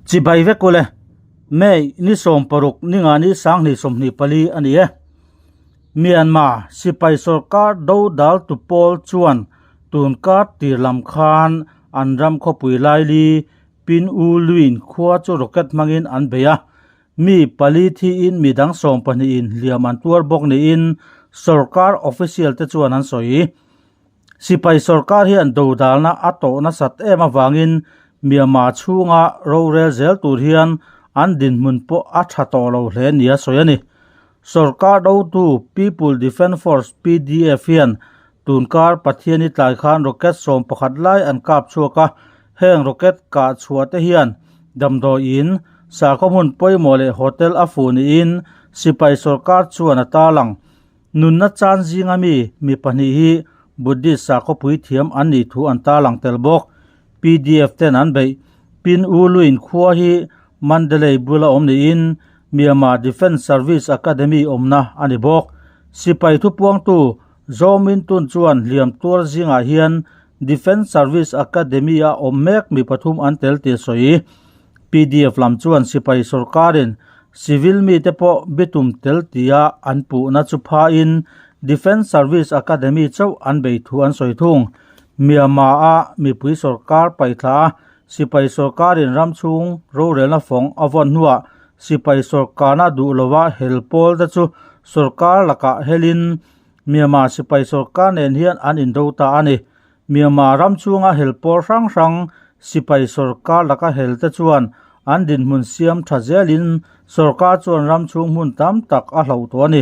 Chibai vek ule, May ni 16 ningani 2024 a ni e. Myanmar sipai sorkar do dal tu pawl chuan tunkar tir lam khan an ram khawpui laili Pin U Lwin khua chu rocket hmangin an bei a. Mi pali thiin mi dang 12 in hliam an tuar bawk niin sorkar official te chuan an sawi. Sipai sorkar hian dodalna a tawh nasat em avangin Myanmar chhunga rorel zel tur hian an dinhmun pawh a tha tawh lo hle nia sawi a ni. Sorkar dotu People Defence Force, PDF, hian tunkar Pathiani tlai khan rocket 11 lai an kap chhuak a, heng rocket kah chhuah te hian damdawiin sakhaw hmun pawimawh leh hotel a fuh niin sipai sorkar chuan a tarlang. Nunna chan zinga mi mi pahnih hi Buddhist sakhawpui thiam an nih thu an tarlang tel bawk. PDF ten an beih. Pin U Lwin khua hi Mandalay bula awm niin Myanmar Defence Service Academy awmna a ni bawk. Sipai thupuangtu Zaw Min Tun chuan hliam tuar zingah hian Defence Service Academy a awm mek mi pathum an tel tih a sawi. PDF lam chuan sipai sorkarin civil mite pawh bitum tel tia an puhna chu phain Defence Service Academy chauh an bei thu an sawi thung. Myanmar-a mipui sorkar paihthla a, sipai sorkarin ram chhung rorelna fawng a vawn hnuah sipai sorkarna duh lova hel pawl te chu sorkar lakah helin Myanmar sipai sorkar nen hian an indo ta a ni. Myanmar ram chhunga hel pawl hrang hrang sipai sorkar laka hel te chuan an dinhmun siam tha zelin sorkar chuan ram chhung hmun tam tak a hloh tawh a ni.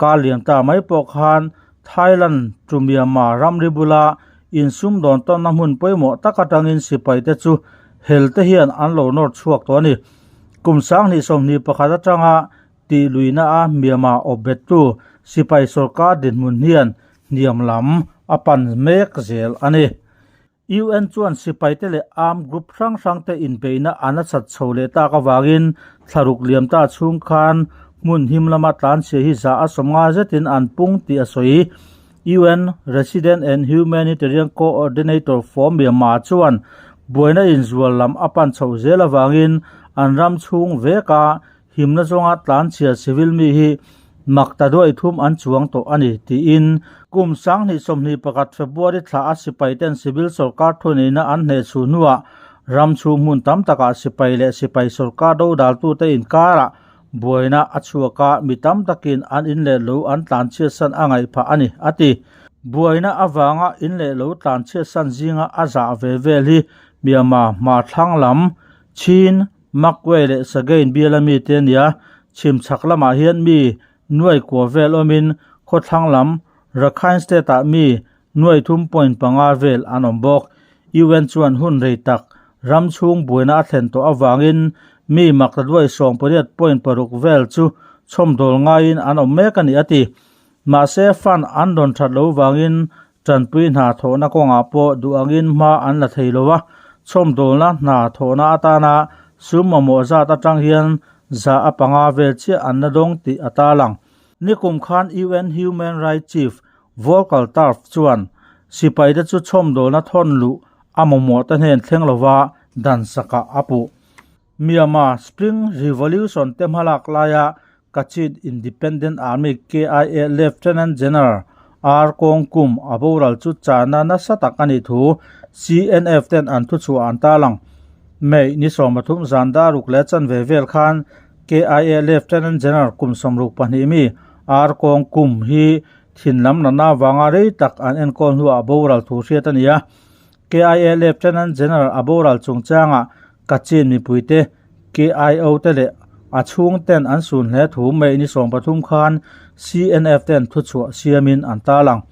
Kar lian ta mai pawh khan Thailand chu Myanmar ramri bula insum dawn tawnna hmun pawimawh tak atangin sipai te chu hel te hian an lo nawr chhuak tawh a ni. Kum 2021 atanga tih luihna a Myanmar awp bettu sipai sorkar dinhmun hian hniam lam a pan mek zel a ni. UN chuan sipai te leh armed group hrang hrang te inbeihna an a chat chho leh tak avangin thlaruk liam ta chhung khan hmun him lama tlanchhia hi za a 50 zetin an pung tih a sawi. UN Resident and Humanitarian Coordinator for Myanmar chuan buaina inzual lam a pan chhoh zel avangin an ram chhung veka himna zawnga tlanchhia civil mi hi mak ta duai thum an chuang tawh a ni tiin kum 2021 February thla a sipai ten civil sorkar thuneihna an hneh chhuh hnuah ram chhung hmun tam takah sipai leh sipai sorkar dodaltute inkarah buaina a chhuak a, mi tam takin an in leh lo an tlanchhiat san a ngaih phah a ni, a ti. Buaina avanga in leh lo tlanchhiat san zinga a zah ve vel hi Myanmar hma thlang lam Chin Magway leh Sagaing biala mite a ni a, chhim chhak lamah hian mi nuai kua vel awmin khawthlang lam Rakhine State ah mi nuai thum point panga vel an awm bawk. UN chuan hun rei tak ram chhung buaina a thlen tawh avangin mi maktaduai 18.6 vel chu chhawmdawl ngaiin an awm mek a ni a ti. Mahse fund an rawn that lo vangin tanpui hna thawhna kawngah pawh duh angin hma an la thei lo a, chhawmdawlna hna thawhna atana sum mamawh zat atang hian za a panga vel chiah an la dawng tih a tarlang. Nikum khan UN Human Rights Chief Volker Turk chuan sipaite chu chhawmdawlna thawn luh a mamawh te hnen thleng lova dan sakah a puh. Myanmar Spring Revolution te hmalak laia Kachin Independent Army, KIA, Lieutenant General R Kawng Kum a boral chu chana nasa tak a nih thu CNF ten an thuchhuah an tarlang. May ni 30 zan daruk leh chanve vel khan KIA Lieutenant General kum 62 mi R Kawng Kum hi thin lam natna avanga rei tak an enkawl hnuah a boral thu hriat a ni a. KIA Lieutenant General a boral chungchangah Kachin mipuite KIO te leh a chhung ten an sun hle thu May ni 13 khan CNF ten thuchhuah siamin an tarlang.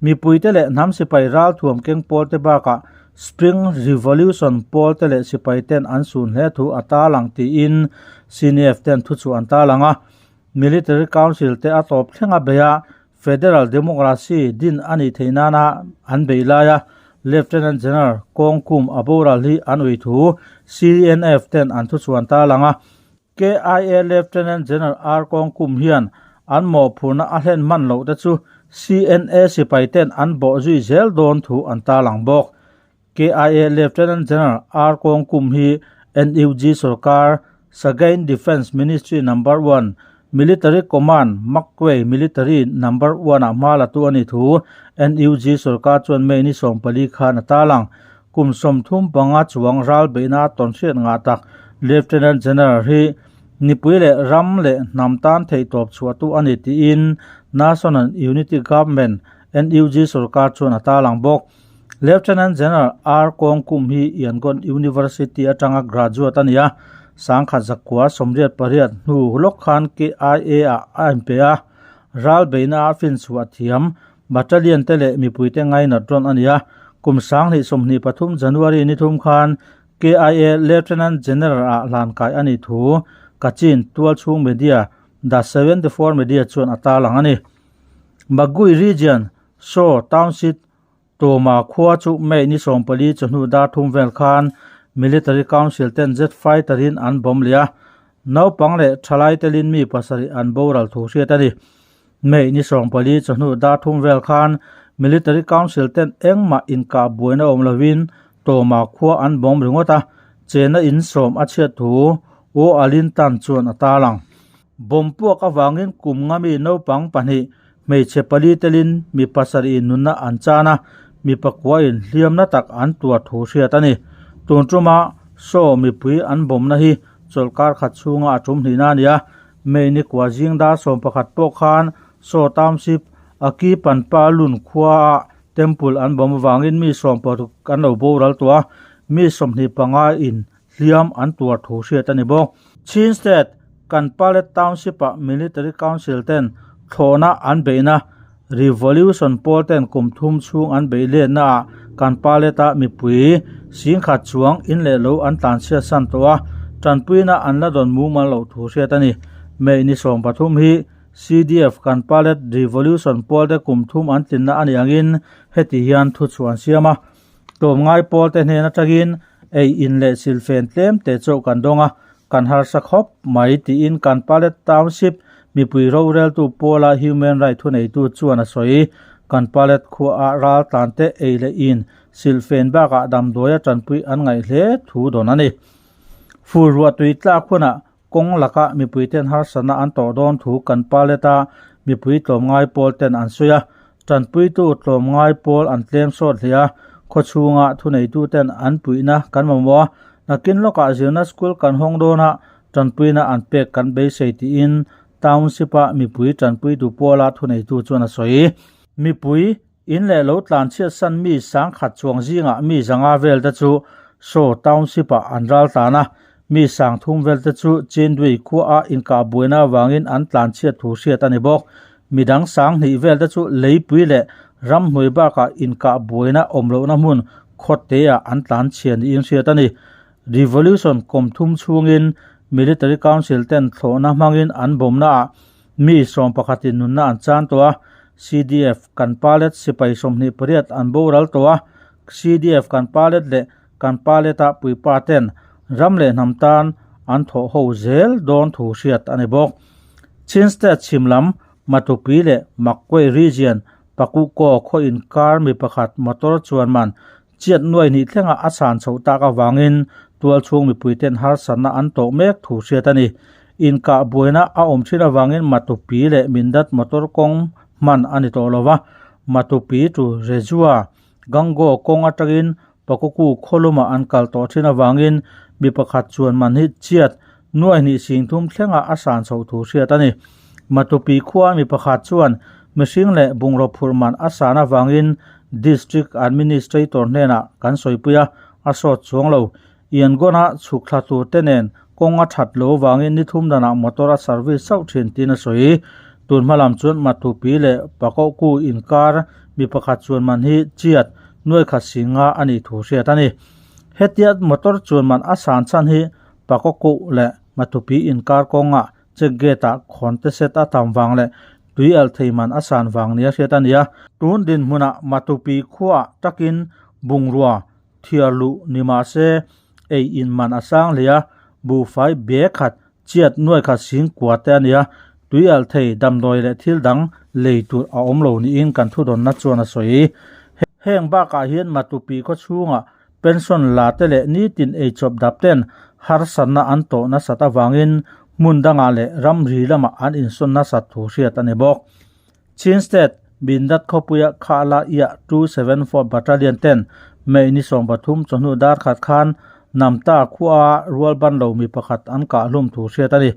Mipuite leh hnam sipai ral thuam keng pawl te bakah Spring Revolution pawl te leh sipai ten an sun hle thu a tarlang tiin CNF ten thuchhuah an tarlang a. Military Council te a tawp thlenga beia Federal Democracy din a nih theih nana an bei laia Lieutenant General Kawng Kum a boral hi an ui thu CNF ten an thuchhuan tarlang a. KIA Lieutenant General R Kawng Kum hian an mawhphurhna a hlen hman loh te chu CNA sipai ten an bawh zui zel dawn thu an tarlang bawk. KIA Lieutenant General R Kawng Kum hi NUG sorkar Sagaing Defence Ministry Number One, Military Command Magway Military Number One-ah hma la tu a nih thu NUG sorkar chuan May ni 14 khan a tarlang. Kum 35 chuang ral beihna a tawn hriat ngah tak Lieutenant General hi nipui leh ram leh hnam tan theihtawp chhuahtu a ni tiin National Unity Government, NUG, sorkar chuan a tarlang bawk. Lieutenant General R Kawngkum hi Yangon University atanga graduate a ni a, 1988 hnu lawk khan KIA-ah a inpe a, ral beihna a finchhuah thiam battalion te leh mipuite ngainat rawn a ni a. Kum 2023 January ni thum khan KIA Lieutenant General-ah hlankai a nih thu Kachin tualchhung media The 74 Media chuan a tarlang a ni. Magui Region Saw Township Tawma khua chu May ni 14 chawhnu dar thum vel khan Military Council ten jet fighter in an bawm leh a, naupang leh thalai telin mi pasarih an boral thu hriat a ni. May ni 14 chawhnu dar thum vel khan Military Council ten engmah inkah buaina awm lovin Tawma khua an bawm ringawt a, chena in sawm a chhiat thu U Alin Tan chuan a tarlang. Bawm puak avangin kum nga mi naupang pahnih, hmeichhe pali telin mi pasarih nunna an chan a, mi pakua in hliamna tak an tuar thu hriat a ni. Tun tuma Saw mipui an bawmna hi chawlhkar khat chhunga a tum hlihna a ni a, May ni kua zing dar 11 pawh khan Saw Township a ki Panpa Lun khuaah Temple an bawm avangin mi 60 an lo boral tawh a, mi 25 in hliam an tuar thu hriat a ni bawk. Chin State Kanpalet Township-ah Military Council ten thlawhna an beihna Revolution pawl ten kum thum chhung an beih letnaah Kanpalet-a mipui singkhat chuang in leh lo an tlanchhiat san tawh a, tanpuina an la dawn mumal loh thu hriat a ni. May ni 13 hi CDF Kanpalet Revolution pawl te kum thum an tlinna a nih angin heti hian thu chhuah an siam a. Tlawmngai pawl te hnen atangin ei in leh silfen tlem te chauh kan dawng a, kan harsa khawp mai tiin Kanpalet Township mipui roreltu pawla Human Right thuneitu chuan a sawi. Kanpalet khuaah raltlan te ei leh in silfen bakah damdawi a tanpui an ngaih hle thu dawn a ni. Fur ruah tui tlak hunah Kawng lakah mipuiten harsatna an tawh dawn thu kan Paleta mipui tlawmngai pawl ten an sawi a, tanpuitu tlawmngai pawl an tlem sawt hle a, khawchhunga thuneituten an puihna kan mamawh a, nakin lawkah zirna school kan hawng dawn a, tanpuina an pek kan beisei tiin Township-a mipui tanpuitu pawla thuneitu chuan a sawi. Mipui In leh lo tlan chhiat san mi sangkhat chuang zingah mi zanga vel te chu Saw Township-ah an ral tlan a, mi sang thum vel te chu Chinduai khuaah inkah buaina avangin an tlan chhiat thu hriat a ni bawk. Mi dang sang hnih vel te chu leipui leh ramhnuai bakah inkah buaina awm lohna hmun khawteah an tlan chhia niin hriat a ni. Revolution kawm thum chhungin Military Council ten thlawhna hmangin an bawmnaah Mi sawmpakhatin nunna an chan tawh a, CDF kan palet sipai 28 an boral tawh a, CDF kan palet leh kan paleta puipa ten ram leh hnam tan an thawh ho zel dawn thu hriat a ni bawk. Chin State chhim lam Matupi leh Magway Region Pakukaw khaw inkar mi pakhat motor chuan man chiat nuai hnih thlengah a chhan chhoh tak avangin tualchhung mipuiten harsatna an tawh mek thu hriat a ni. Inkah buaina a awm thin avangin Matupi leh Mindat motor kawng hman a ni tawh lo va, Matupi to Rejua, Gango kawng atangin Pakuku khawlumah an kal tawh thin avangin mi pakhat chuan man hi chiat nuai hnih sing thum thlengah a san chhoh thu hriat a ni. Matupi khua mi pakhat chuan mihring leh bungraw phurh man a san avangin District Administrator hnenah kan sawipui a, a sawt chuang lo. Yangon-a chhuk thla tur te nen kawng a that lo avangin ni thum danah motor a service chauh thin tiin a sawi. Tun hma lam chuan Matupi leh Pakohku inkar mi pakhat chuan man hi chiat nuai khat singa a nih thu hriat a ni. Hetia motor chuan man a san chhan hi Pakokuh leh Matupi inkar kawngah check gate-ah khawn te set a tam vang leh tui alh thei man a san vang nia hriat a ni a. Tun dinhmunah Matupi khuaah takin bungrua thiar luh ni mah se ei in man a sang hle a, buhfai be khat chiat nuai khat sing kua te a ni a, tui alh thei damdawi leh thil dang lei tur a awm lo niin kan thudawnna chuan a sawi. Heng bakah hian Matupi khaw chhungah. Pension la te leh nitin eichawp dap ten harsatna an tawh nasat avangin hmun dangah leh ramri lamah an insawn nasat thu hriat a ni bawk. Chin State, Mindat khawpuia Khahla Iah 274 Battalion ten May ni 13 chawhnu dar khat khan Namta khua rual ban lo mi pakhat an kahhlum thu hriat a ni.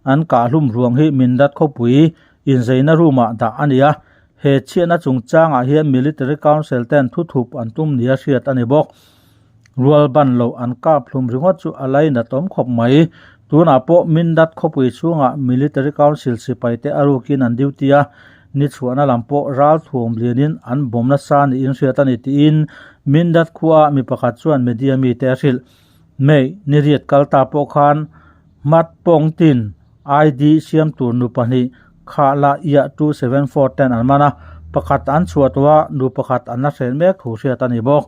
An kahhlum ruang hi Mindat khawpui inzeina room ah dah a ni a. He chhiatna chungchangah hian Military Council ten thuthup an tum nia hriat a ni bawk. Rual ban loh an kap hlum ringawt chu a lainat awm khawp mai. Tunah pawh Mindat khawpui chhungah Military Council sipai te a rukin an duty a, ni chhuahna lam pawh ral thuam lianin an bawm nasa niin hriat a ni tiin Mindat khuaah mi pakhat chuan media mite a hrilh. May ni riat kal ta pawh khan Hmat Pawng Tin ID siam tur nu pahnih Khahla Iah 274 ten an man a, pakhat an chhuah tawh a, nu pakhat an la hrel mek thu hriat a ni bawk.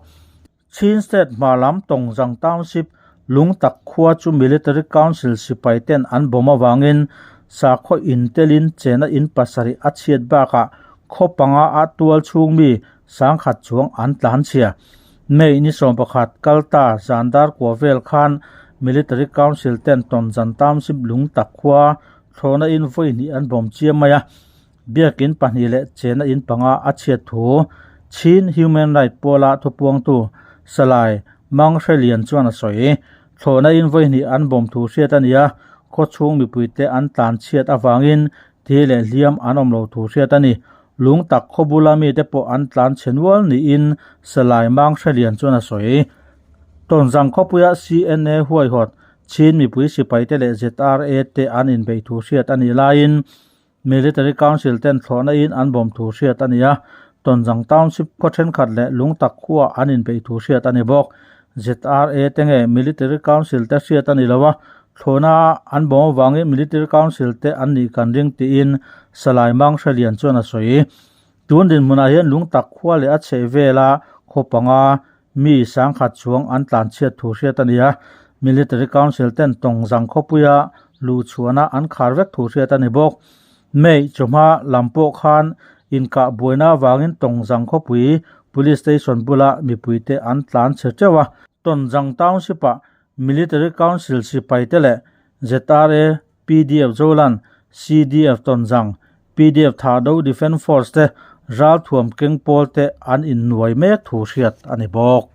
Chin State hma lam Tongzang Township Lungtak khua chu Military Council sipai ten an bawm avangin sakhaw in telin chena in pasarih a chhiat bakah khaw panga a tual chhung mi sangkhat chuang an tlan chhia. May ni 11 kalta zandar kua vel khan Military Council ten Tonzang Township Lungtak khua thlawhna in vawi hnih an bawm chiam mai a. Biakin pahnih leh chena in panga a chhiat thu Chin Human Right pawla thupuangtu Salai Mang Hrelian chuan a sawi. Thlawhna in vawi hnih an bawm thu hriat a ni a, khawchhung mipuite an tlan chhiat avangin thi leh hliam an awm lo thu hriat a ni. Lung tak khaw bula mite pawh an tlan chhe nual niin Salai Mang Hrelian chuan a sawi. Tawnzang khawpuia CNA huaihawt Chin mipui sipaite leh ZRA te an inbeih thu hriat a nih laiin Military Council ten thlawhna in an bawm thu hriat a ni a, Tonzang Township khaw thenkhat leh Lungtak khua an inbeih thu hriat a ni bawk. ZRA te nge Military Council te hriat a ni lo a, thlawhna an bawm avangin Military Council te an nih kan ring tiin Salai Mang Hrelian chuan a sawi. Tun dinhmunah hian Lungtak khua leh a chheh vela khaw panga mi sangkhat chuang an tlanchhiat thu hriat a ni a, Military Council ten Tawngzang khawpuia luhchhuahna an khar vek thu hriat a ni bawk. May chawhma lam pawh khan inkah buaina avangin Tawngzang khawpui Police Station bula mipuite an tlan chhe teuh a. Tawnzang Township-ah Military Council sipaite leh ZRA, PDF Zolan, CDF Tawnzang, PDF Thahdo Defence Force te ralthuam keng pawl te an innuai mek thu hriat a ni bawk.